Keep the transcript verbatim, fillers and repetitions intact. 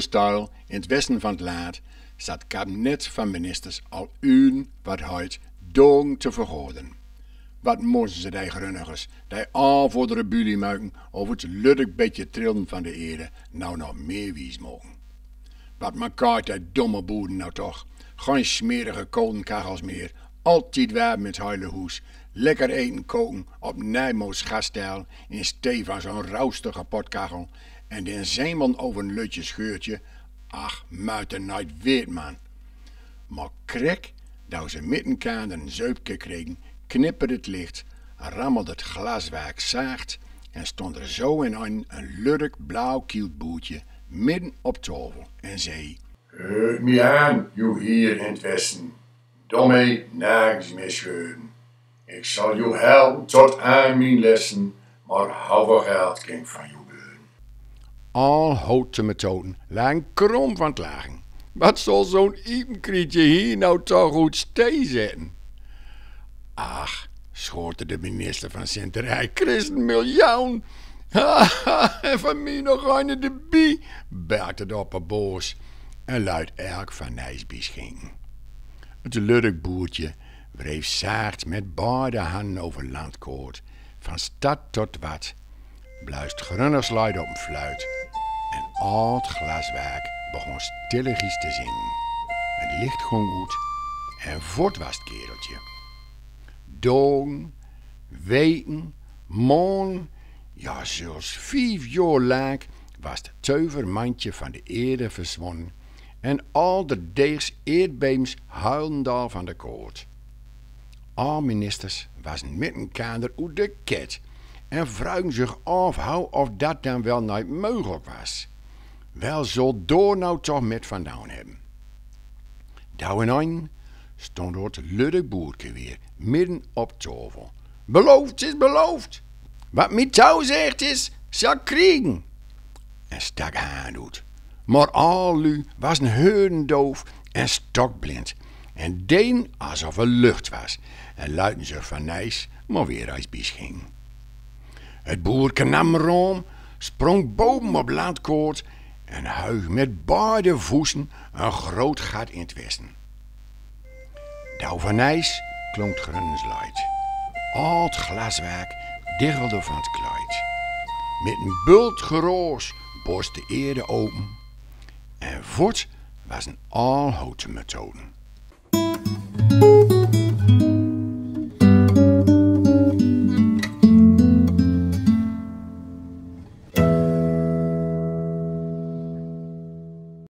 Stael in 't westen van 't land zat 't kabinet van ministers al uren wat heet daogen te vergaden. Wat mosten ze, die Grunnigers, die al vordere bulie maken over 't luttig bedje trillen van de ere, nou nog meer wies maken? Wat makaat die domme boeren nou toch? Gein smerige kolenkachels meer, altied warm in 't heile hoes, lekker eten koken op Nijmoods gasstel in stee van zo'n roestige potkachel en den zeeman over 'n lutje scheurtje. Ach, muiten neet wit, man. Maar krek dao ze midden kander 'n zeupke kregen, knipperde 't licht, rammelde 't glaswerk zacht en stond er zo in ein 'n luttig blauw kieltboertje midden op taofel en zei: "Heut mie aan, joe hier in 't westen. Doa mei nagens mie scheuren. Ik zal joe helpen tot aan mien lessen, maar hoevel geld kin ik van joe beuren?" Al hote metoten lagen krom van 't lachen. Wat zal zo'n iepenkrietje hier nou toch oet stee zetten? Ach, schorterde de minister van Sinterij, krist 'n miljoen. Ha, ha, en van mie nog eine debie, barkde de opperbaas en luid elk van Nijs bieschinken. 't Luttig boertje wreef zacht met beide hannen over landkaart, van stad tot wat, bluust Grunnigsluid op 'n fluit en al 't glaswerk begon stilligies te zingen. 't Licht gong oet en voort was 't kereltje. Daogen, weken, maonden, ja, zelfs vief joar lang was 't teuvermandje van de ere verswonnen en alderdeegs eerdbeems huilden al van de kaat. Al ministers wassen midden kander oet de ket en vruigen zich af how of dat dan wel neet meugelik was. Wel zal dor nou toch met van daon hebben. Dao in ein stond dor 't luttig boerke weer midden op taofel. "Beloofd is beloofd. Wat mie toezegd is, zal ik kriegen." En stak haand oet. Maar al lu wassen heurdendoof en stokblind en deden asof er lucht was en luiten ze van Nijs maar weer eis bieschinken. 't Boerke nam raom, sprong boven op landkaart en huig met beide voesten 'n groot gat in 't westen. Dao van Nijs klonk Grunnigsluid. Al 't glaswerk diggelde van 't kluit. Met 'n bult geraos borst de ere open en voort wassen al hote metoten.